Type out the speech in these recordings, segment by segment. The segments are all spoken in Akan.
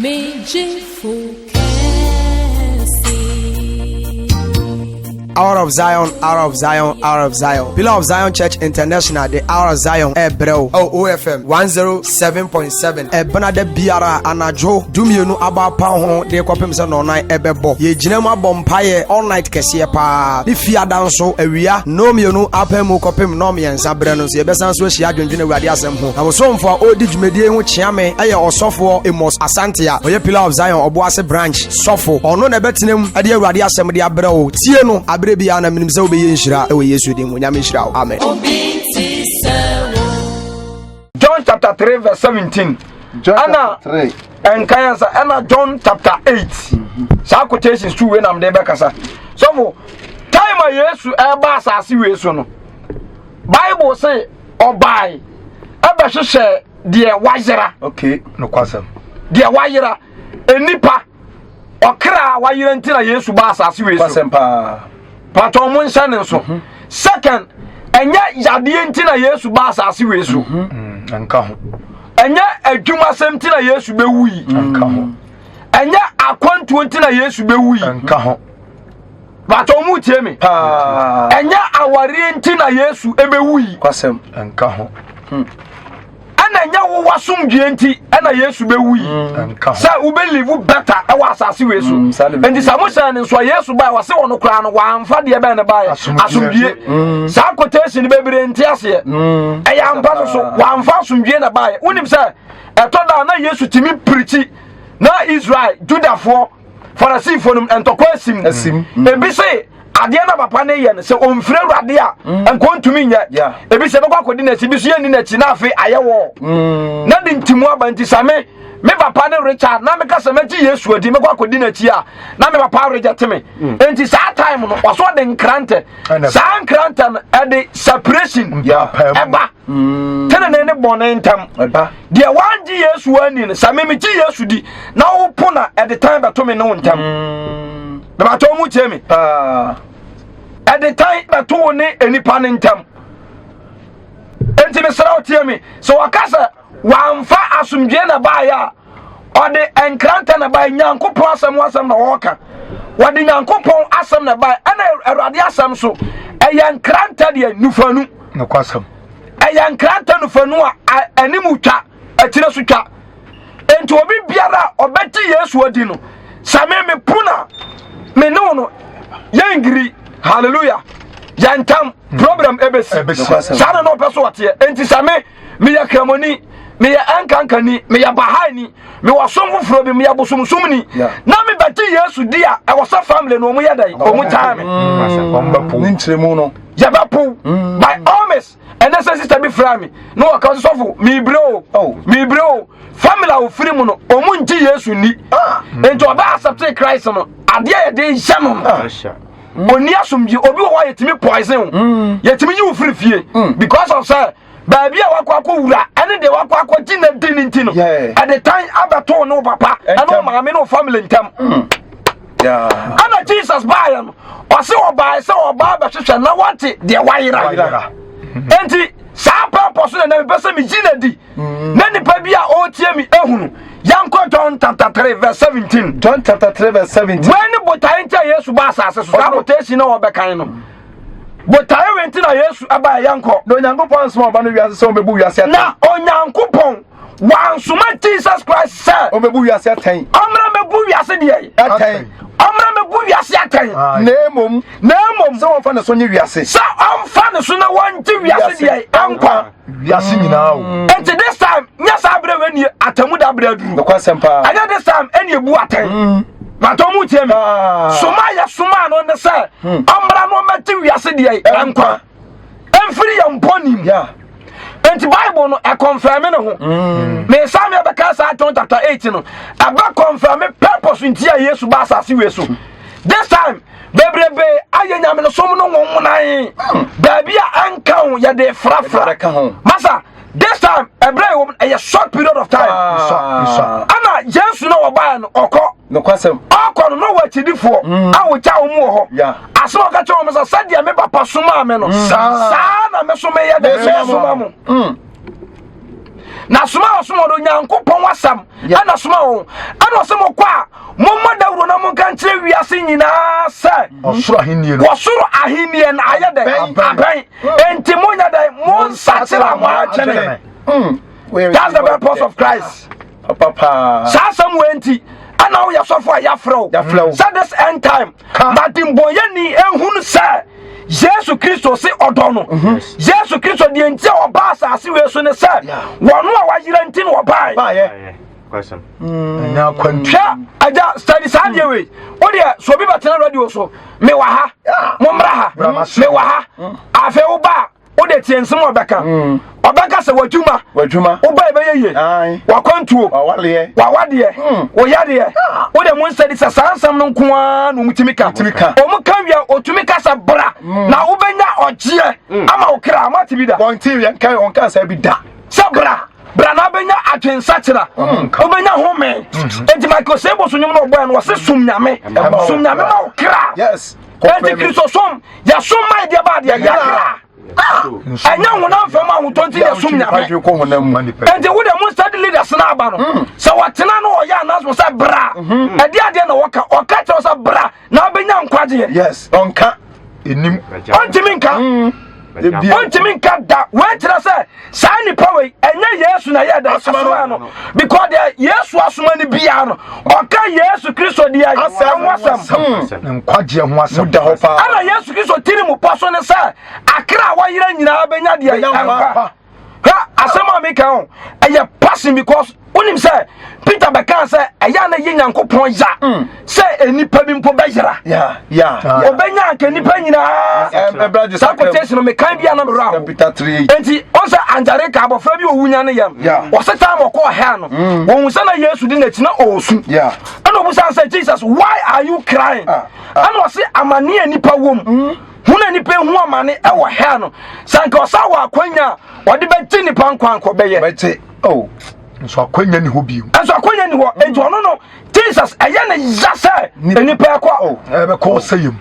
Me gyefo kɛse. Hour of Zion, Hour of Zion, Hour of Zion. Pillar of Zion Church International, the Hour of Zion, ɛbrɛ wo. Oh, OFM 107.7. Ɛbena da biara anadwo 12 aba apa ho de kɔpem sɛ nɔnan ɛbɛbɔ. Yɛgyina mu abɔ mpaeɛ all night kɛseɛ paa. Ne fiada nso awia 2 apɛ mu kɔpem 3 berɛ no nso yɛbɛsan so ahyia adwendwene Awurade asɛm ho. Na bosomfo a ɔredi dwumadie ho kyea me ɛyɛ ɔsɔfoɔ Amos Asante a ɔyɛ Pillar of Zion Ɔboase branch sɔfo. Ɔno na ɛbɛtena mu ɛde Awurade asɛm de abrɛ wo. Tie no aberɛ biara na menim sɛ wobɛyɛ nhyira ɛwɔ Yesu din mu. Nyame nhyira wo. Amen. Obi te sɛ wo. John chapter 3 verse 17. John Ɛna chapter 3. ɛnkan ansa ɛna John chapter 8. Saa quotations tu wei na mede bɛkasa. Sɔfo, time a Yesu ɛba asase wei so no, Bible se ɔbae ɛbɛhwehwɛ deɛ wayera. Okay. Nokwasɛm. Deɛ wayera, enipa ɔkra a wayera nti na Yesu ba asase wei so. Kwasɛm paa. Patɔ mo nhyɛ ne nso. Second, ɛnyɛ yadeɛ nti na Yesu ba asase wei so. Nka ho. Ɛnyɛ adwumasɛm nti na Yesu bɛwu yi. Nka ho. Ɛnyɛ akwantuo nti na Yesu bɛwu yi. Nka ho. Patɔ mo tie me. Paa. Ɛnyɛ awareɛ nti na Yesu ɛbɛwu yi. Kwasɛm. Nka ho. Ɛna ɛnyɛ wo wasomdwie nti ɛna Yesu bɛwu yi. Nka ho. Sɛ wobɛlive better ɛwɔ asase wei so. Saa na Nti sɛ mohyɛ ne nso a Yesu bae wɔse wɔ no koraa no wamfa deɛ bɛn ne baeɛ. Asomdwie. Asomdwie. Saa quotation bebree nte aseɛ. Ɛyɛ ampa so so wamfa asomdwie na baeɛ. Wonim sɛ ɛtɔ da a na Yesu tumi pirikyi na Israel Judafoɔ Farisifoɔ nom ntɔkwa asim. Asim. Ebi se adeɛ na papa ne yɛ no sɛ ɔmfiri Awurade a nka ɔntumi nyɛ. Yeah. Ebi sɛ bɛkɔ akɔdi n'akyi, ebi so yɛnni n'akyi na afei ayɛ wɔ. Na de ntimu aba nti sɛ me papa ne Richard na meka sɛ mɛgye Yesu adi mɛkɔ akɔdi n'akyi a na me papa reject me. Nti saa time no ɔso ɔde nkrantɛ. Saa nkrantɛ no ɛde separation Yeah. ɛba. Tenene ne bɔne ntam. Ɛba. Deɛ wangye Yesu ani no sɛ me megye Yesu di na wopo na ɛde tan bɛto me ne wo ntam. Bɛbatɔ mu tie me. Paa. Ɛde tan bɛto wo ne nipa ne ntam. Enti mesrɛ wo tie me. Sɛ wɔka sɛ wamfa asomdwie na baeɛ a ɔde nkrantɛ na baeɛ, Nyankopɔn asɛm ho asɛm na wɔreka. Wɔde Nyankopɔn asɛm na baeɛ, ɛna Awurade asɛm so ɛyɛ nkrantɛ deɛ nufanu. Nokwasɛm. Ɛyɛ nkrantɛ nufanu a anim twa, akyire so twa. Enti obi biara a ɔbɛgye Yesu adi no, sɛ me mepo na me ne wo no yɛngiri. Hallelujah. Yɛntam problem ebesi. Ebesi. Saa na na ɔpɛ so ɔteɛ. Enti sɛ me meyɛ kramoni, meyɛ ɛnkankani, meyɛ bahaini, mewɔ som foforɔ bi, meyɛ bosomsomni, na mebɛgye Yesu di a, ɛwɔ sɛ family no ɔmo yɛ dɛn? Ɔmo taa me. Ɔmo bɛpo. Ne nkyerɛmu no. Yɛbɛpo. By all means, ɛnɛ sɛ sister bi frɛ me na wɔka sɛ sɔfo mebrɛ o, mebrɛ o. Family a ofiri mu no, ɔmo ngye Yesu ni. Enti ɔbɛ accept Christ no, adeɛ a yɛde hyɛ no no. Oni asomdwie, obi wɔ hɔ a yɛtumi poison wo. Yɛtumi yi wo firi fie. Because of sɛ baabi a wakɔ akɔ wura ɛne deɛ wakɔ akɔ gye na di ne nti no. Ɛde tan abɛto wo ne wo papa ɛne wo maame ne wo family ntam. Ɛna Jesus baeɛ no, ɔse ɔbaeɛ sɛ ɔbaa bɛhwehwɛ na wate deɛ wayera. Enti saa purpose no na mepɛ sɛ megye na di. Na nipa bi a ɔretie mi ehunu. Yɛnkɔ John chapter 3 verse 17. John chapter 3 verse 17. Wei ne botae nti a Yesu ba asase so. Saa botae na wɔbɛkan no. Botae wei nti na Yesu ɛbaeɛ, yɛnkɔ. Na Onyankopɔn ansoma ɔba no wiase sɛ ɔmmɛbu wiase atɛn. Na Onyankopɔn wansoma Jesus Christ sɛ ɔmmɛbu wiase atɛn. Ɔmmra mmɛbu wiase deɛ. Atɛn. Ɔmmra mmɛbu wiase atɛn. Na emom. Na emom. Sɛ wɔmfa ne so nye wiase. Sɛ ɔmfa ne so na wɔngye wiase deɛ nkwa. Wiase nyinaa o. Enti this time nyɛ saa abere wei nie atɛmu da abere aduru. Nokwasɛm paa. Ɛnyɛ this time ɛne ebu atɛn. Bàtɔ mu tie mi. Soma yɛ soma no ne sɛ ɔmmra no ɔmmɛgye wiase deɛ nkwa. Ɛmfiri yɛn bɔne mu. Enti Bible no ɛkɔnfɛme ne ho. Mesan mi ɛbɛka saa John chapter 8 no ɛbɛ kɔnfɛme purpose nti a Yesu ba asase wei so. This time bebrebe ayɛ nyame no som no nwonwonan. Baabi a ɛnka ho yɛde frafra. Masa this time ɛbrɛ yɛ wɔm ɛyɛ short period of time. Ɛna Yesu na ɔbaeɛ no ɔkɔ. Nokwasɛm. Ɔkɔ no na ɔwɔ akyidifoɔ a wɔgya wɔn wɔ hɔ. Asɛm a ɔka kyerɛ wɔn sɛ sɛdeɛ me papa somaa me no saa na me so meyɛ dɛ mesoma mo. Na soma a ɔsoma no Nyankopɔn asɛm ɛna soma wɔn. Ɛna ɔsɛ mo kɔ a mommɔ dawuro na monka nkyerɛ wiase nyinaa sɛ ɔsoro ahennie no wɔsoro ahennie no ayɛ dɛn abɛn. Enti monyɛ dɛn monsakyera mo adwene. That's the purpose of Christ. Saa asɛm wei nti ɛna woyɛ sɔfo a yɛafrɛ wo sɛ this end time but mbɔnyɛni ehunu sɛ Yesu Kristo se ɔdɔ no. Mhm. Yesu Kristo deɛ nti a ɔba asase wei so ne sɛ wɔn a wɔayera nti na ɔbae. Hwɛ agya study saa deɛ wei wo deɛ sɛ obi bɛtena radio so mewɔ ha mommra ha mewɔ ha mm. afei wo ba a wode tie nsɛm a ɔbɛka mm. ɔbɛka sɛ w'adwuma w'adwuma woba ɛbɛyɛ yie w'akwantuo w'awadeɛ w'awadeɛ mm. woyadeɛ ah. wode mu nsɛdi sɛ saa nsɛm no nko ara na ɔmutumi ka ɔmu ka wia ɔtumi ka sɛ bra mm. na wobɛnya ɔgyeɛ ama wo kra mate bi da ɔnka sɛ bi da sɛ bra bra na wobɛnya adwensakyera wobɛnya home enti Michael Sebo so nwom no ɔbɔɛ no wɔse som nyame som nyame ma wo kra enti Kristo som yɛsom ma ɛdeɛ ba adeɛ yɛkra ɛnyɛ honam fam ahotɔ nti yɛsom nyame enti wo deɛ mo study leaders no aba no hmm. sɛ wɔtena no ɔyɛ announcement sɛ bra hmm. ɛde adeɛ na wɔka ɔka kyerɛ sɛ bra na wobɛnya nkwagyeɛ yes ɔnka ɛnim ɔntumi nka hmm. ɔntumi nka da wɔakyerɛ sɛ saa nipa wei ɛnyɛ yesu na yɛ dɛ asoma no because deɛ yesu asoma no biara no ɔka yesu kristo deɛ ɛho asɛm nkwagyeɛ ho asɛm da hɔ paa ɛna yesu kristo tiri mu pɔ so ne sɛ akra a wɔyerɛ nyinaa bɛnya deɛ nkwa ha asɛm a meka ho ɛyɛ passion because wonim sɛ peter bɛkaa sɛ ɛyɛ a na ɛyɛ nyankopɔn ya mm. sɛ nnipa bi mpo bɛyera ɔbɛnya anka nnipa nyinaa saa quotation no mekan bia na merɛ ho enti ɔn sɛ angyare ka abɔfra bi ɔwu nya ne yam ɔse time ɔkɔɔ hell no mm. wɔhu sɛ na yesu di n'akyi na ɔɔsu ɛna ɔbusa sɛ jesus why are you crying ah, ah. ɛna ɔse amanneɛ nnipa wom mm. hunu a nnipa ehu amane ɛwɔ hell no sɛ anka ɔsa wɔ akwanya a ɔde bɛgye nnipa nkwa anka ɔbɛyɛ oh. Nso akwanya ni hɔ bio. Nso akwanya ni hɔ. Nti ɔno no Jesus ɛyɛ ne ya sɛ nnipa ɛkɔ. Oh, ɛbɛkɔ ɔsɛyɛ mu.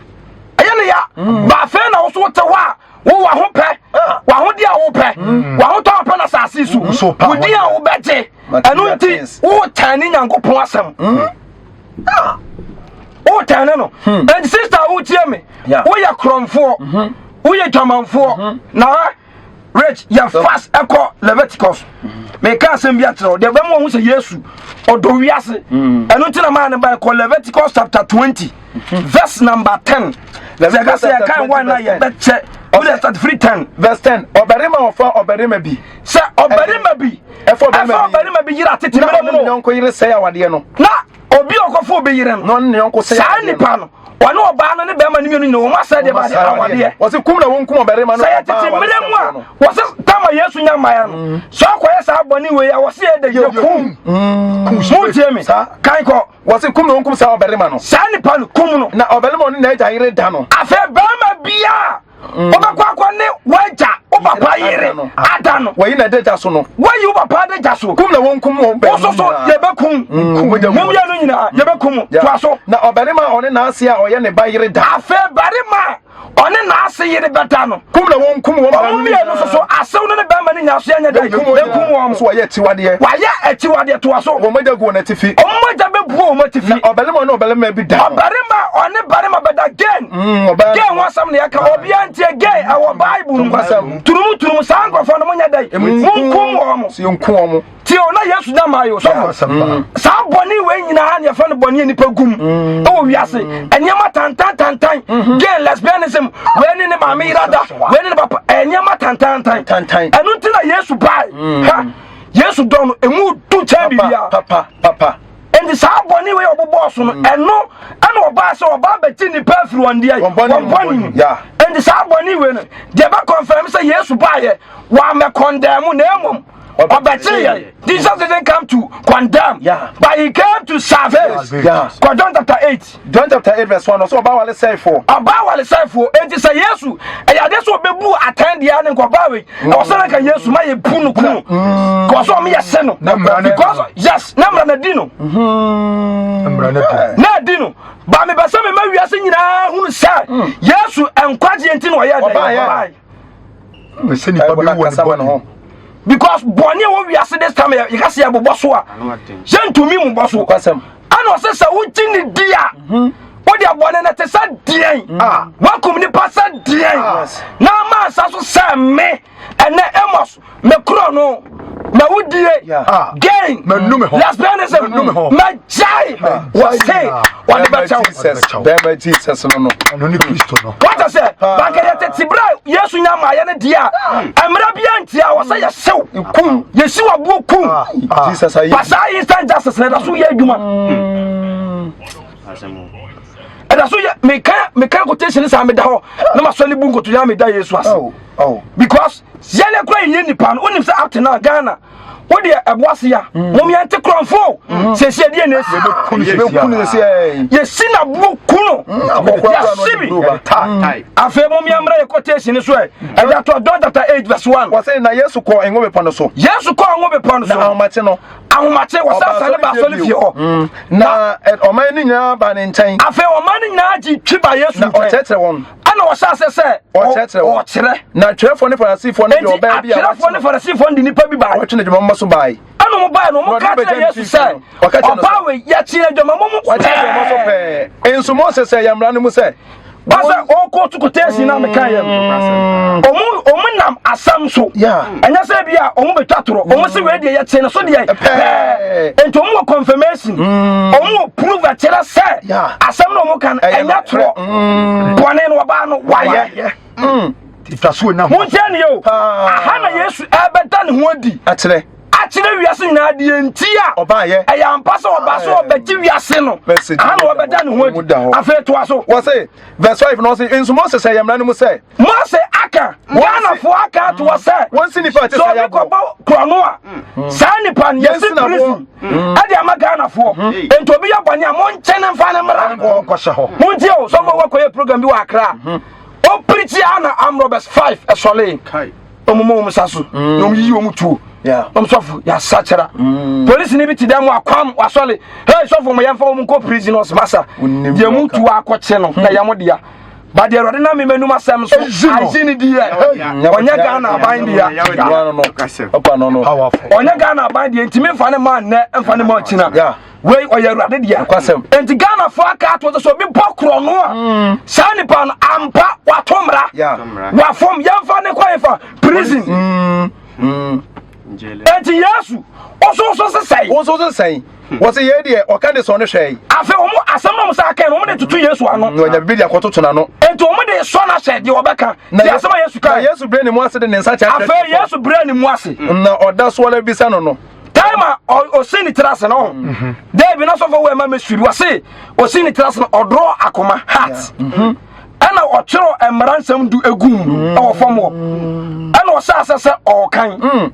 Ɛyɛ ne ya. Mm. Ba afei na woso wote hɔ a wo wahopɛ ah. wahodeɛ a wopɛ mm. wahotɔ a wopɛ na asase so wodi a wobɛgye ɛno nti wotan ne Nyankopɔn asɛm. Mm. Ah. Wotan ne no. Hmm. Nti sister wotie me woyɛ korɔmfoɔ mm-hmm. woyɛ dwamanfoɔ mm-hmm. na Rich yɛ fast ɛkɔ Leviticus meka asɛm bi akyerɛ wo deɛ bɛma wɔhu sɛ Yesu ɔdɔ wiase mm. ɛno nti na maa ne ba ɛkɔ Leviticus chapter 20 mm-hmm. verse number 10 sɛ ɛka sɛ yɛkan 1 na yɛbɛkyɛ wode start free 10 verse 10 ɔbarima ɔfa ɔbarima bi sɛ ɔbarima bi ɛfa ɔbarima bi yere atete mmerɛ mu no yɔnko yere sɛe awadeɛ no na obi a ɔkɔfo obi yere no saa nipa no ɔne ɔbaa no ne bɛrima no mmienu nyina wɔn asɛ deɛ baade awadeɛ wɔsi kum na wɔn kum ɔbarima no sɛ yɛ tete mmerɛ mu a wɔsi tama yesu nya mmaeɛ no mm. sɛ ɔkɔyɛ saa bɔne wei a wɔsi yɛ de yɛ kum mm. mu tie mi kan kɔ wɔsi kum na wɔn kum saa ɔbarima no saa nipa no kum no na ɔbarima no na ɛgya yere da no afei bɛrima biara wobɛkɔ akɔ ne w'agya wo papa yere ada no wɔyi na ɛda gya so no wɔyi wo papa ada gya so kum na wɔnkum wɔn bɛn wo so yɛbɛkum mo mmienu nyinaa yɛbɛkum toa so na ɔbarima a ɔne n'ase a ɔyɛ ne ba yere da afei barima a ɔne n'ase yere bɛda no kum na wɔnkum wɔn wɔn mmienu nso so asew no ne bɛrima no nyinaa so yɛnyɛ dɛ yɛnkum wɔn so wɔyɛ akyiwadeɛ wɔayɛ akyiwadeɛ toa so wɔn mogya gu wɔn atifi wɔn mogya bɛbu wɔn atifi na ɔbarima ɔne ɔbarima bi da ɔbarima ɔne barima bɛda gain mm, gay ho asɛm na yɛka obiara ntie gay ɛwɔ bible mu turumu turumu saa nkurɔfoɔ no monyɛ dɛn monkum wɔn mo tie o na yesu nya maa yi o sɔfo mm. saa bɔne wei nyinaa na yɛfrɛ no bɔne a nipa gum mm. ɛwɔ wiase nneɛma tantan tantan mm-hmm. gay lesbianism wei ne ne maame yera da wei ne ne papa nneɛma tantan tantan ɛno nti na yesu bae ha yesu dɔ no emu du kyɛn biribiara papa papa Enti saa bɔne wei a ɔbobɔɔ so no, mm. ɛno ɛna ɔbaa sɛ ɔbaa bɛgye nnipa afiri wɔn deɛ wɔn bɔne mu. Enti saa bɔne wei no, deɛ bɛkɔnfɛm sɛ Yesu baayɛ, wɔamɛ kɔndɛm mu na mmom ɔbɛgye yɛn. Jesus didn't come to condemn, yeah. but he came to save. Yeah. Kɔ John chapter 8. John chapter 8 verse 1 ɔsɛ ɔbaa wale sɛefoɔ. Ɔbaa wale sɛefoɔ. Enti sɛ Yesu ɛyɛ adeɛ sɛ ɔbɛbu atɛn deɛ ne nka ɔbaa wei ɛwɔ sɛ nka Yesu ma yɛ bu no kunu. Kɔ sɛ ɔmo yɛ se no. Because yes na mmara na di no. Mm-hmm. Na di no. Ba mepɛ sɛ mema wiase nyinaa hunu sɛ mm. Yesu nkwagyeɛ nti na ɔyɛ dɛ. Ɔbaa. Sɛ nipa bi wɔ ne bɔne ho. Because bɔne a wɔ wiase this time yɛka sɛ yɛbobɔ so a yɛntumi mmobɔ so. Ɛna ɔsɛ sɛ wogye ne di a wode bɔne no te sɛ deɛn, woakum nipa sɛ deɛn, na ama nsa so sɛ me ɛnɛ Amos mekorɔ no na wodie gain lesbianism magyae wɔse wɔde bɛkyɛw. Bɛrima Jesus no no. Ɛno ne Kristo no. Wata sɛ bankɛyɛ tete berɛ a Yesu nya maayɛ no deɛ a mmerɛ bia ntia wɔ sɛ yɛhyew kum yɛsi waboɔ kum. Jesus ayi. But saa instant justice na ɛda so yɛ adwuma, ɛda so yɛ. Meka meka quotation saa, meda hɔ na masɔle bu nkotodwe na meda Yesu ase Oh, oh. because yɛne kora yɛyɛ nipa no, wonim sɛ up to now Ghana wodeɛ ɛboa se a mom yɛnte korɔmfo sɛsi ɛdeɛ na ɛsi. Yɛbɛku no sɛsi ɛ. Yɛsi naboɔ ku no, yɛhye bi. Afei mom yɛmmra yɛ quotation no so ɛ, ɛda to John chapter 8 verse 1. Wɔsɛ na Yesu kɔɔ Ngo Bepɔ no so. Yesu kɔɔ Ngo Bepɔ no Na so. ahomakye no, Ahomakye wɔsɛ asane ba asɔre fie hɔ. Na ɔman no nyinaa baa ne nkyɛn. Afei ɔman no nyinaa gye twi ba Yesu Na nkyɛn. ɔkyerɛkyerɛ wɔn. Ɛna wɔhyɛ ase sɛ Ɔkyerɛkyerɛ wɔn. ɔkyerɛ. Na atwerɛfoɔ ne Farisifoɔ no de Enti ɔbaa bi a atwerɛfoɔ ne Farisifoɔ no de nipa bi baa. wɔtwe ne dwamamma so bae. Ɛna ɔmo baa no, ɔmo Na ka ɔde kyerɛ bɛgya Yesu ne sɛ mfimfini no. Ɔka kyerɛ no sɛ- ɔbaa wei yɛkyi adwamammɔ mu Wɔkyerɛ dwamamma so pɛɛ. Nso Mose sɛ yɛ mmara no mu sɛ Basa ɔkɔ to quotation na meka yɛ no, ɔmo nam asɛm so. Ɛnyɛ sɛ bi a ɔmo bɛtwa torɔ, ɔmo sɛ wei deɛ yɛkye no so deɛ pɛɛ, nti ɔmo wɔ confirmation, ɔmo wɔ proof ɛkyerɛ sɛ asɛm na ɔmo ka no Ɛyɛ ɛnyɛ nokorɛ. torɔ. Bɔne no ɔbaa no wayɛ. Twa so onya ho. Montie ne yɛ o. Aha na Yesu ɛbɛda ne ho adi akyerɛ akyerɛ wiase nyinaa deɛ nti a ɔbaayɛ. Ɛyɛ ampa sɛ ɔba so ɔbɛgye wiase no. Message Aha na ɔbɛda ne ho mu da adi. hɔ. Afei toa so. Wɔse verse 5 na ɔse nso Mose sɛ yɛ mmara no mu sɛ Mose aka, Ghanafoɔ aka ato hɔ sɛ wɔnsi nipa a ɛte sɛ sɛ obi yɛaboɔ. kɔbɔ korɔno a, saa nipa no yɛsi Yɛnsi n'aboɔ. prison ɛde ama Ghanafoɔ. Nti obi yɛ bɔne a, monkyɛ ne mfa ne mmara. Ɔnkɔhyɛ hɔ. Montie o, sɔfo wɔkɔyɛ program bi wɔ Akra, ɔpirikyi a na armed robbers 5 ɛsɔlee, ɔmo ma ɔmo sa so na ɔmo yiyi ɔmo tuo. Ɔmo sɔfo yɛasakyera, polisi ni bi te dɛm akwam wasɔle, hey sɔfo, mo yɛmfa ɔmo nkɔ prison. Ɔsɛ masa Onim deɛ mu deɛ tuo akɔkye no na yɛ mo dea ba deɛ Awurade na mema num asɛm so Eyi no. agye ne deɛ ɔnyɛ Ghana aban dea. No no ɔpa no no. Powerful. Ɔnyɛ Ghana aban deɛ, ntumi mfa ne ma nnɛ, mfa ne ma ɔkyina. Wei ɔyɛ Awurade dea. Nokwasɛm. Enti Ghanafoɔ aka ato sɛ obi bɔ korɔ no a, saa nipa no ampa wato mmara, wafom, yɛmfa ne kɔ yɛfa prison. Enti Yesu ɔsoso sesɛe. Wo nso so sɛn? Wɔse yei deɛ ɔka de sɔ ne hwɛe. Afei wɔn asɛm na wɔn sa aka no, wɔn de toto Yesu ano. Na ɔnya biribi de akɔtoto n'ano. Enti wɔn de sɔ n'ahyɛ deɛ ɔbɛka Na ti asɛm a Yesu na ka. Yesu brɛ ne mu ase de ne nsa kyerɛ. Afei Yesu brɛ ne mu ase. Na ɔda so ara bisa no no. Time a ɔsi ne tiri ase no, David na sɔfo wɔ ɛma mystery bi, wɔse ɔsi ne tiri ase no, ɔdorɔ akoma heart, ɛna ɔtwerɛ mmara nsɛm 10 egu mu ɛwɔ fam hɔ, ɛna ɔhyɛ ase sɛ ɔɔkan.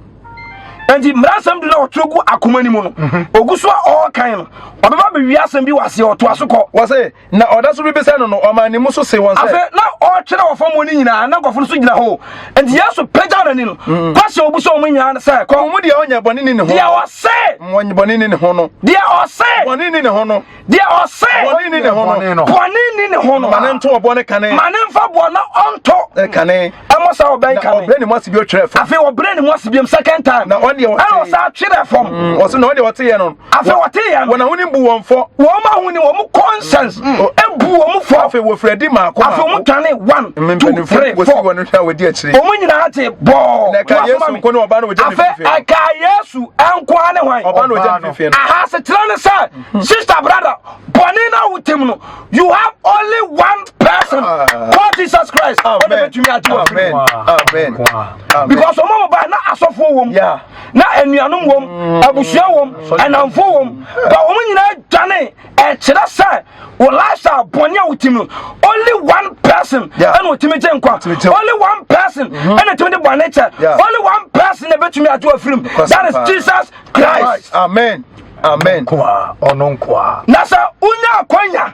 Nti mmara nsɛm 10 na ɔtwerɛ gu akoma no mu no, ogu so a ɔɔkan no, ɔbɛba bɛwie asɛm bi wɔ aseɛ, ɔtoa so kɔ. Wɔse na ɔda so bibisa no no, ɔmaa ne mu so se wɔn sɛ. Afei na ɔretwerɛ wɔ fam hɔ no nyinaa na nkurɔfo no so gyina hɔ. Nti Yesu pagya n'ani no, kwasi a ɔbu sɛ wɔn nyinaa no sɛ kɔ. Mo mu deɛ ɔnyɛ bɔne ni ne ho. Deɛ ɔse. Wɔn bɔne ni ne ho no. Deɛ ɔse. Bɔne ni ne ho no. Deɛ ɔse. Bɔne ni ne ho Bɔne no. no. Bɔne ni ne ho no. Ma ne nto ɔboɔ ne kane. Ma ne nfa boɔ na ɔnto. Kane. Ɛmɔ sa ɔbɛn Na kane. ɔbrɛ ne mu ase bi ɔtwerɛ fam. Afei ɔbrɛ ne mu ase biom second time. Na ɔne deɛ ɔte. Ɛna ɔsa atwerɛ fam. Ɔse na ɔne deɛ ɔteɛ no. Afei ɔte yɛ no. Wɔn ahonim bu wɔn fɔ. Wɔn ahoni, wɔn conscience ebu wɔn fɔ. Afei wɔfiri adi maako Afei wɔn dwane one, two, Mpanimfoɔ three, wɔsi four. wɔn hwɛ a wɔdi akyire. Wɔn nyinaa te bɔɔ. Na ɛka Yesu nko ne ɔbaa no wɔgya ne Afei fifie no. ɛka Yesu nko ne hwan? Ɔbaa no wɔgya Ɔbaa ne no. fifie no. Aha asekyerɛ ne sɛ, sister, brother, bɔne na wotem no, you have only one person called Jesus Christ. Ɔde Amen. bɛtumi agye wɔ Amen. Amen. Amen. because ɔmo mo ba na asɔfoɔ wom, na anuanom wom, abusua wom, ɛnamfo wom, ba wɔn nyinaa dwane. Ɛkyerɛ sɛ wo lifestyle bɔne a wotim no, only one person ɛna otumi gye nkwa, only one person ɛna otumi de bɔne kyɛ, only one person na ebetumi agye wɔ firim, that is Jesus Christ. Amen. Amen. Nkoa, ɔno nkoa. Na sɛ wonya akwanya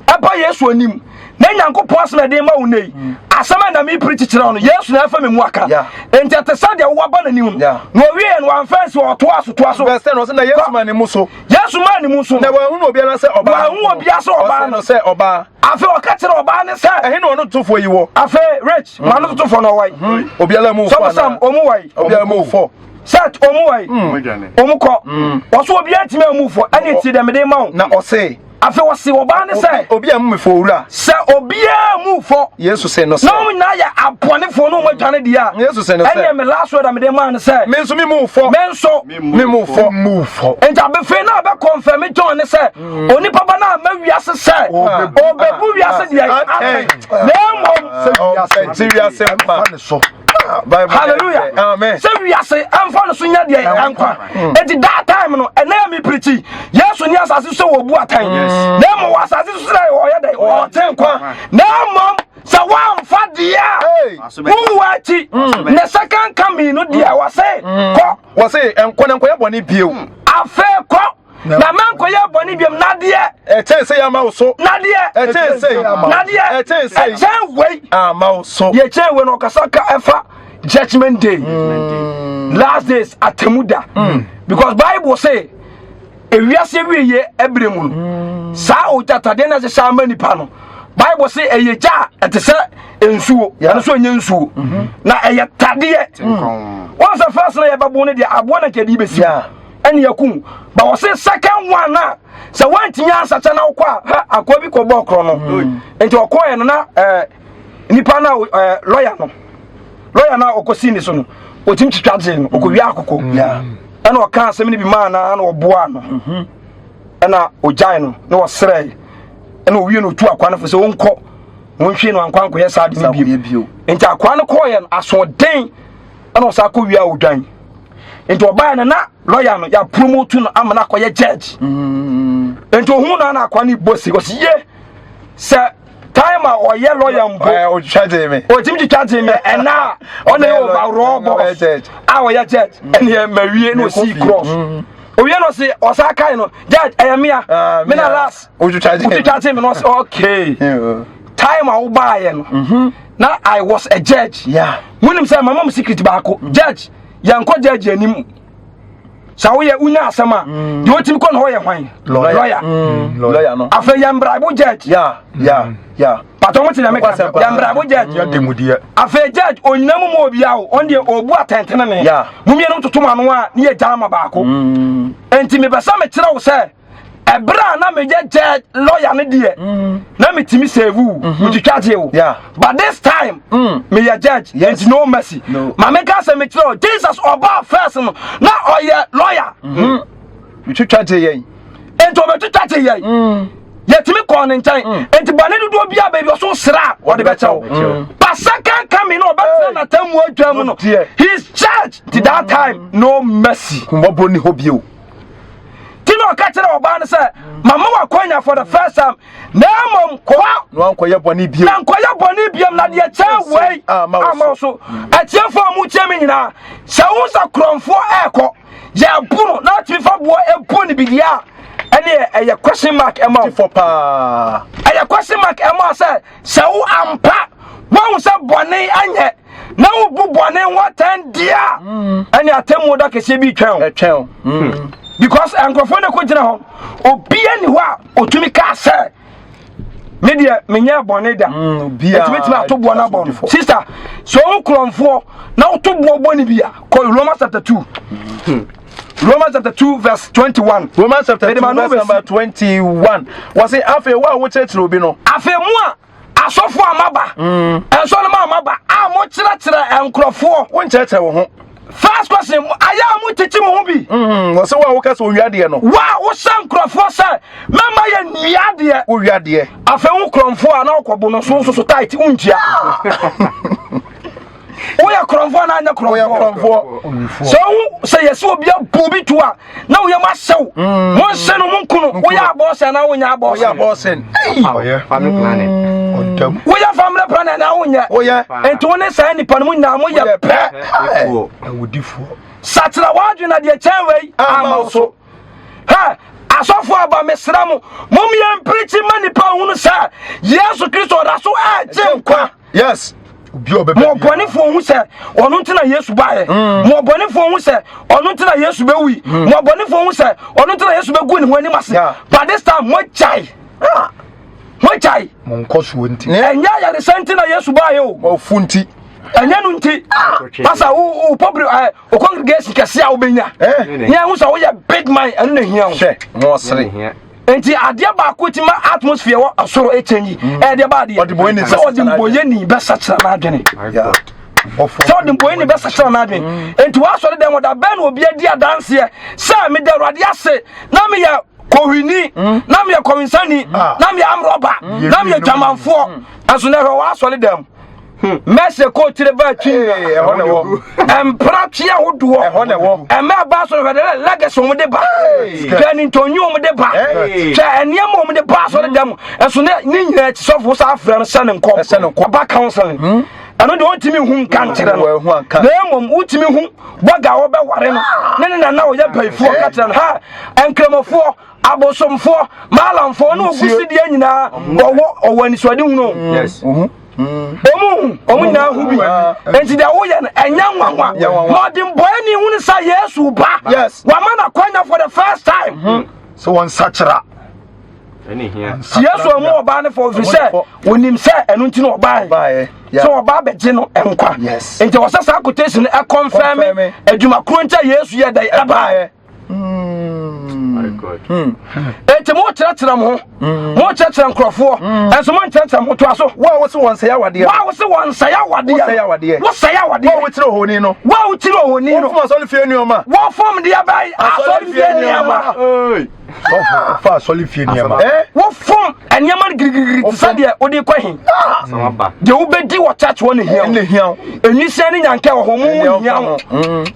ɛba Yesu anim na Nyankopɔn asɛm a ɛde ma wo nnɛ yi, asɛm a na mepiri kyekyerɛ wo no, Yesu na ɛfa me mu aka. Enti ɛte sɛ deɛ wowaba n'anim no. Na ɔwieɛ no, wamfa ansi hɔ, ɔtoa so, toa so. Verse 10 ɔsɛ na Yesu maa ne mu so. Yesu maa ne mu so. Na wɔanhunu obiara sɛ ɔbaa. Wɔanhu obiara sɛ ɔbaa Ɔsɛ no sɛ ɔbaa. Afei ɔka kyerɛ ɔbaa ne sɛ, Ɛhe na ɔno tofoɔ yi wɔ? Afei rich ma no totofoɔ no ɔwae. Obiara mu fɔ Sɔfo Sam, anaa? ɔmu wae. Obiara mu fɔ. Sɛ ɔmo wɔ yi, ɔmo kɔ. Wɔso obiara ntumi amu fɔ, ɛne ti dɛm de ma wo. Na ɔse. Afei wɔse ɔbaa ne sɛ. Obi a mu fɔ owura. Sɛ obiara mu fɔ. Yesu se no sɛ. Na wɔn nyinaa yɛ abɔnefoɔ na wɔn adwane deɛ a. Yesu se no sɛ. Ɛne me last word a mede maa no sɛ. Me nso me mu fɔ. Me nso. Me mu fɔ. Mu fɔ. Nti abɛfei na abɛ confirm John ne sɛ. Onipa ba na ama wiase sɛ. Ɔbɛbu wiase deɛ atɛn. Na mmom. Sɛ wiase mfa ne so. Hallelujah. Amen. Sɛ wiase ɛmfa no so nya deɛ ɛnkwa. Eti that time no ɛnna yɛ mi pirikyi. Yesu ni asase so wɔ bu atɛn. Na mmom wɔ asase so sɛ ɔyɛ dɛ ɔte nkwa. Na mmom sɛ wɔamfa deɛ a wowu akyi. Ne second coming no deɛ wɔse kɔ. Wɔse nkɔ na nkɔyɛ bɔne bio. Afei kɔ. Na mankɔyɛ bɔne biom na deɛ. Ɛkyɛn sɛ yɛama wo so. Na deɛ. Ɛkyɛn sɛ. Na deɛ. Ɛkyɛn sɛ. Ɛkyɛn wei. Ama wo so. Deɛ ɛkyɛn wei no ɔkasa ka ɛfa judgment day. Last days atemu da. Because Bible say ewiase wieɛ ɛbrɛ mu no. Saa ogyatadeɛ na ɛhyehyɛ ama nipa no. Bible say ɛyɛ gya a ɛte sɛ nsuo. Ɛno nso ɛnyɛ nsuo. Na ɛyɛ tadeɛ. Wɔn sɛ first na yɛbɛbo no deɛ aboɔ na nkɛde bɛsi. Ɛne akum ba wɔse second one a sɛ woantumi ansakyɛ na wokɔ a ha akoa bi kɔbɔɔ korɔ no nti ɔkɔɛ no na nipa no a lɔya no lɔya no a ɔkɔsii ne so no ɔtumi twitwa gyee no ɔkɔwia akoko ɛna ɔka asɛm no bi maa no na ɔboaa no ɛna ɔgyae no na ɔsrɛe ɛna ɔwie no ɔtu akoa no fo sɛ ɔnkɔ wɔnhwie no ankɔ ankɔyɛ saa de no bio nti akoa no kɔɔyɛ no asoɔden ɛna ɔsan kɔ wia odwan nti ɔbaa no na lɔya no yɛ promote no ama no akɔyɛ judge nti ohun na na akwa ne bɔ si ɔsi ye sɛ time a ɔyɛ lɔya mpo ɔtumi twitwa gye me ɛna a ɔna yɛ overall boss a ɔyɛ judge ɛne yɛ mawie na ɔsii cross owie no ɔsi ɔsan kae no judge ɛyɛ mea me na last wotwitwa gye me no ɔsi okay time a wobaayɛ no na I was a judge. Yeah. Munim sɛ mama mo secret baako. Judge, yɛnkɔ judge anim. Sɛ woyɛ wonya asɛm a, deɛ wotumi kɔ na hɔ yɛ hwan? Lawyer. Lawyer no. Afei yɛn braibo judge. Yeah, yeah, yeah. Patɔ mo te na meka. Yɛn braibo judge. Afei judge onyina mu mu obiara o, ɔno deɛ ɔbu atɛntene. Yeah. Mo mmienu toto mo ano a ne yɛ gya ama baako. Enti mepɛ sɛ mekyerɛ wo sɛ ɛberɛ a na meyɛ judge lawyer no deɛ na metumi save wo metwitwa gye wo but this time meyɛ judge nti no mercy ma meka sɛ mekyerɛ wo Jesus ɔbaa first no na ɔyɛ lawyer metwitwa gye yɛn nti ɔbɛtwitwa gye yɛn yɛtumi kɔɔ ne nkyɛn nti bɔne dodoɔ biara baabi ɔso sra a ɔde bɛkyɛ wo but second coming no ɔbɛtena n'atammu adwa mu no he is judge nti that time no mercy hummɔborɔ ni hɔ bio. Ti na ɔka kyerɛ ɔbaa no sɛ mama wakwanya for the first time na mmom kɔ na wankɔyɛ bɔne bio na nkɔyɛ bɔne biom na deɛ kyɛn wei ama wo so. Atiefoɔ a motie me nyinaa sɛ wo sɛ korɔmfoɔ ɛɛkɔ yɛbo no na atumi fa boɔ ɛbu no bideɛ a ɛne ɛyɛ question mark ɛma wo fɔ paa ɛyɛ question mark ɛma sɛ sɛ wo ampa woahu sɛ bɔne anyɛ na wobu bɔne ho atɛn deɛ a ɛne atemmuo da kɛseɛ bi twɛn wo ɛtwɛn wo because nkurɔfoɔ no kɔgyina hɔ obia ni hɔ a ɔtumi kaa sɛ me deɛ menyɛ bɔne da ɛtumi ato boɔ no abɔ no sister sɛ ɔwo korɔmfoɔ na woto boɔ bɔ ne bi a kɔ Romans chapter 2 Romans chapter 2 verse 21 Romans chapter Mede 2 m'ano verse bɛsi. number 21 wɔse afei wo a wokyerɛkyerɛ obi no afei mu a asɔfoɔ a maba ɛnsɔnom a maba a mokyerɛkyerɛ nkurɔfoɔ wonkyerɛkyerɛ wo ho first question ayɛ a mokyekye mo ho bi wɔse wo a woka sɛ owia deɛ no wo a wohyɛ nkurɔfoɔ sɛ mɛma yɛ nnua deɛ wowia deɛ afei wo korɔmfoɔ a na wokɔbo no so so tight wontua woyɛ korɔmfoɔ na anyɛ woyɛ korɔmfoɔ korɔmfoɔ sɛ wo sɛ yɛsɛ obi abu bi to a na woyɛ mo ahyɛw monhyɛ no monku no woyɛ abɔɔsɛ anaa wonyɛ woyɛ abɔɔsɛ abɔɔsen Ɔyɛ. Family planning. Ɔdam. woyɛ family planning anaa wonyɛ woyɛ nti wo ne saa nnipa no mu nyinaa moyɛ pɛ Equal. Awudifoɔ. sakyera w'adwene na deɛ kyɛn wei ama wo so hɛ asɔfo aba mesrɛ mo mommyɛ mpirikyi ma nnipa hunu sɛ Yesu Kristo ɔda so ɛgye nkwa yes Obi a ɔbɛba ma biara. ɔbɔnefoɔ hu sɛ ɔno nti na Yesu baeɛ ma ɔbɔnefoɔ hu sɛ ɔno nti na Yesu bɛwui ma ɔbɔnefoɔ hu sɛ ɔno nti na Yesu bɛgu ne ho anim ase Yeah. but this time moagyae moagyae Mo nkɔsoɔ nti. ɛnyɛ ayaresa nti na Yesu baeɛ o ɔfu nti. Ɛnyɛ no nti pasa wo wo pɔbri ɛ wo congregation kɛse a wobɛnya ne ɛho sɛ woyɛ big man, ɛno na hia wo. Hwɛ ho ɔsere. Nti adeɛ baako ti ma atmosphere wɔ ɔsoro ɛkyɛn yi, ɛyɛ ba adeɛ Ɔdebɔneyɛni sɛ ɔdebɔneyɛni bɛsakyera n'adwene, sɛ ɔdebɔneyɛni bɛsakyera n'adwene. Nti wɔasɔre dɛm ɔda bɛn na obi adi adanseɛ sɛ meda Awurade ase na meyɛ kɔhwini, na meyɛ kɔwinsani, na meyɛ amrɔba, na meyɛ dwamanfoɔ, ɛnso na ɛhwɛ wɔasɔre dɛm mɛsɛ kɔ tire ba twi ɛhɔ na ɛwɔ. Mpra twe ahodoɔ. Ɛhɔ na ɛwɔ. Ɛmɛ aba so hwɛ dɛ legacy wɔn de ba, hwɛ ne ntɔnyi wɔn de ba, hwɛ nneɛma wɔn de ba asɔre dɛm. Ɛso ne ne nyinaa akyi, sɔfo sa afrɛ no hyɛ ne nkɔm. Ɛhyɛ ne nkɔm. Ɔba counseling, ɛno deɛ wɔntumi hu nka nkyerɛ no. Wɔahu anka. Na mmom wotumi hu bɔga a wɔbɛware no ne ne nana a ɔyɛ bayifoɔ ka kyerɛ no ha, nkramofoɔ, abosomfoɔ, maalamfoɔ ne ogusideɛ nyinaa ɔwɔ ɔwɔ anisoade hunu o. Ɔmu hu, ɔmu nyinaa hu bi. Nti deɛ woyɛ no ɛnyɛ nwanwa. Ma ɔdembɔni hu no sɛ Yesu ba wama no akwanya for the first time sɛ wɔn nsakyera. Nti Yesu amu ɔbaa no fɔ, ɛfiri sɛ wɔnim sɛ ɛno nti na ɔbaeɛ Baeɛ. sɛ ɔbaa bɛgye no nkwa. Nti wɔ sɛ saa quotation no ɛkɔnfɛme adwuma koro nti a Yesu yɛ dɛn ɛbaeɛ. Enti mokyerɛkyerɛ mo ho, mokyerɛkyerɛ nkurɔfoɔ, ɛnso monkyerɛkyerɛ mo ho. Toa so. Wo a wose wɔn nsɛe awadeɛ. Wo a wose wɔn nsɛe awadeɛ. Wosɛe awadeɛ. Wosɛe awadeɛ. Wo a wokyerɛ ohoni no. Wo a wokyerɛ ohoni no. Wofom asɔre fie nneɛma. Wofom deɛ bɛn? Asɔre fie nneɛma. Sɔfo fa asɔre fie nneɛma. Wofom nneɛma no girigirigiri te sɛ deɛ wode kɔ he. Deɛ wobɛdi wɔ church hɔ na hia wo. Ɛna hia wo. Enwisia ne nyanka wɔ hɔ mo hia wo.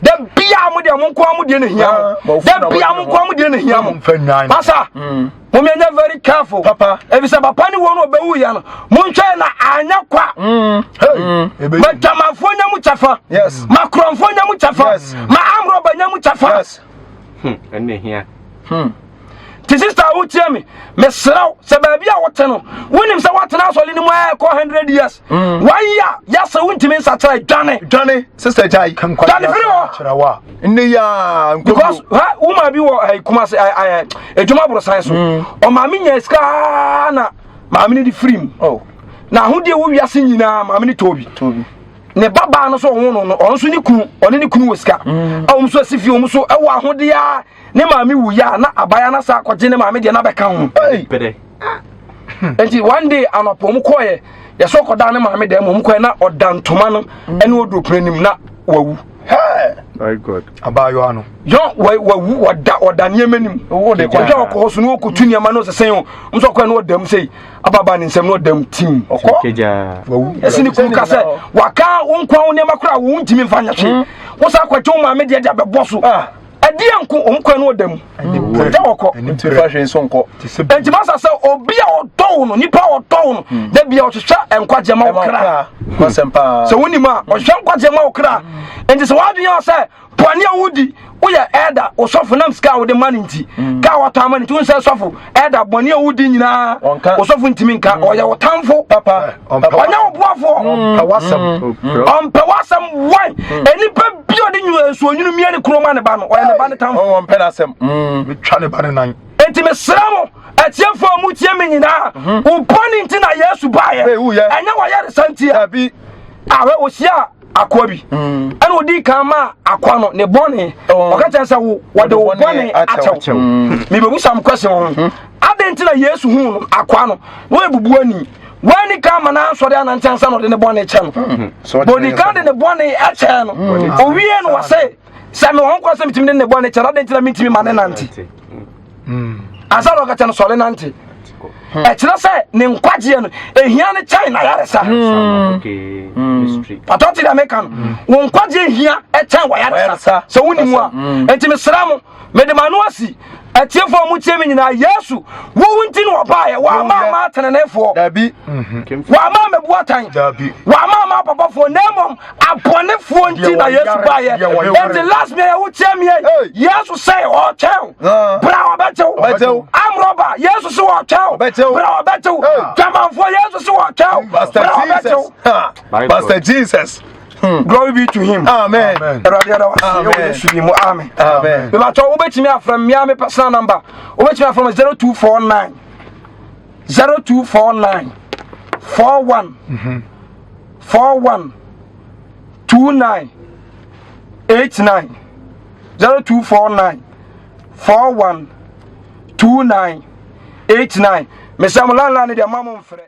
Da bia mo deɛ mo nkoa mo deɛ na hia mo. Da bia mo nkoa mo deɛ na hia mo. Mfa nnwan. Pasa, mo nyɛ very careful. Papa. Efisɛ papa ne wɔn a ɔbɛwu ya no, monhwɛ na anya kwa. Ma dwamanfoɔ nya mu kyɛfa. Ma korɔmfoɔ nya mu kyɛfa. Ma amrɔba nya mu kyɛfa. Ɛnna hia. Nti sister a wotie me, mesrɛ wo sɛ baabi a wote no, wonim sɛ woatena asɔre no mu ɛkɔ 100 years. One year yɛsɛ wontumi nsakyera, dwane. Dwane, sister gyae. Dwane firi hɔ. Kyerɛ wa. Nne ya nkɔmbo. Because ha woma bi wɔ Kumase adwuma aborosan so. Ɔmaame nya sika na maame no de firi mu. Oh. Na ahodeɛ wɔ wiase nyinaa maame no tɔɔ bi. Tobi. Ne babaa no so ɔho no, ɔno nso ne kunu, ɔne ne kunu wɔ sika a wɔn nso asi fie, wɔn nso ɛwɔ ahodeɛ a ne maame wu yɛ a na abaya no sa akɔgye ne maame deɛ na bɛka ho. Pɛdɛ. Nti one day anɔpɔ wɔn kɔɛ yɛsɛ ɔkɔda ne maame dɛm, wɔn kɔɛ na ɔda ntoma no ɛne ɔduro pono anim na wawu. My God. Abaayewa no. Yɔn wawu, ɔda nneɛma nim. Wo de kɔ. Ɔhwɛ ɔkɔ hɔ so na ɔkɔtu nneɛma no sɛsɛn o nso ɔkɔɛ na ɔda mu sɛ ababa ne nsam na ɔda mu tim. Ɔkɔ. Kegya. Wawu. Ɛsi ne kunu ka sɛ waka wo nkoa wo nneɛma koraa wo ntumi mfa nyɛ hwee, wo sa akɔgye wo maame deɛ de abɛbɔ so. Ɛdeɛ nko ɔm kwan no ɔda mu ɔda wɔkɔ. Ntumi fa hwee nso nkɔ. Te sɛ Enti masa sɛ obi a ɔdɔ wo no, nipa a ɔdɔ wo no, da bia ɔhwehwɛ nkwagyeɛ ma wo Ɛma wo kra. kra. Kwasɛm paa. Sɛ wonim a ɔhwehwɛ nkwagyeɛ ma wo kra. Enti sɛ woadwene yɛ sɛ bɔne a wodi, woyɛ ɛda osɔfo nam sika a wode ma no nti, ka a watɔ ama no nti, wo sɛ sɔfo ɛda bɔne a wodi nyinaa Ɔnka. osɔfo ntumi nka, ɔyɛ wo tamfo. Papa. Ɔnyɛ wo boafoɔ. Ɔmpɛ w'asɛm. Ɔmpɛ w'asɛm wan. Nnipa bi a ɔde nsuo nwunu mia ne kuro ma ne ba no, ɔyɛ ne ba ne tamfo. Ɔwɔ mpɛ n'asɛm. Metwa ne ba ne nan. Enti mesrɛ mo atiefoɔ a motie me nyinaa, wo bɔne nti na Yesu baeɛ, Ee, woyɛ. ɛnyɛ wɔyɛresa nti a. Dabi. Awɛ ɔhyia akoa bi, ɛna ɔdii kan ma akoa no ne bɔne. Ɔka kyerɛ sɛ wo wɔde wo bɔne akyɛw. Mebɛbusa mo question wɔ ho, adɛn nti na Yesu huu no akoa no na ɔyɛ bubuani, wani kan ma no ansɔre anante ansa na ɔde ne bɔne kyɛ no? Bɔdi kan de ne bɔne ɛkyɛɛ no, owie no wɔsɛ sɛ mewɔ ho kwan sɛ metumi de ne bɔne kyɛ no, adɛn nti na mentumi ma ne nante ansa na ɔka kyɛ no sɔre nante? Ɛkyerɛ sɛ ne nkwagyeɛ no ɛhia ne kyɛn na yaresa. Okay. Mystery. Patɔ te deɛ meka no, wo nkwagyeɛ hia ɛkyɛn wayaresa sɛ wonim a. Enti mesrɛ mo, mede m'ano asi atiefoɔ a motie me nyinaa, Yesu wowu nti na ɔbaeɛ. Wɔama ama ateneneefoɔ, Dabi. Wɔama amabu atan, Dabi. wɔama ama apapafoɔ, na mmom abɔnefoɔ nti na Yesu baeɛ. Deɛ wɔyare. Enti last me a wotie me yi, Yesu sɛ ɔretwɛn wo, bra ɔbɛgye wo. Ɔbɛgye wo. Amrɔba, Yesu sɛ ɔretwɛn wo, Ɔbɛgye wo. bra ɔbɛgye wo. Dwamanfoɔ, Yesu sɛ ɔretwɛn wo, Pastor bra ɔbɛgye Jesus. wo. Ha. My Pastor God. Jesus. Glory be to him. Amen. Amen. Awurade yɛda wo ase ɛwɔ Amen. Yesu din mu, amen. Amen. Mebatɔ wobɛtumi afrɛ me me personal number, wobɛtumi afrɛ me 0249 0249 41 41. 29 89 0249 41 29 89. Mesɛ mo landline deɛ ma mo mfrɛ.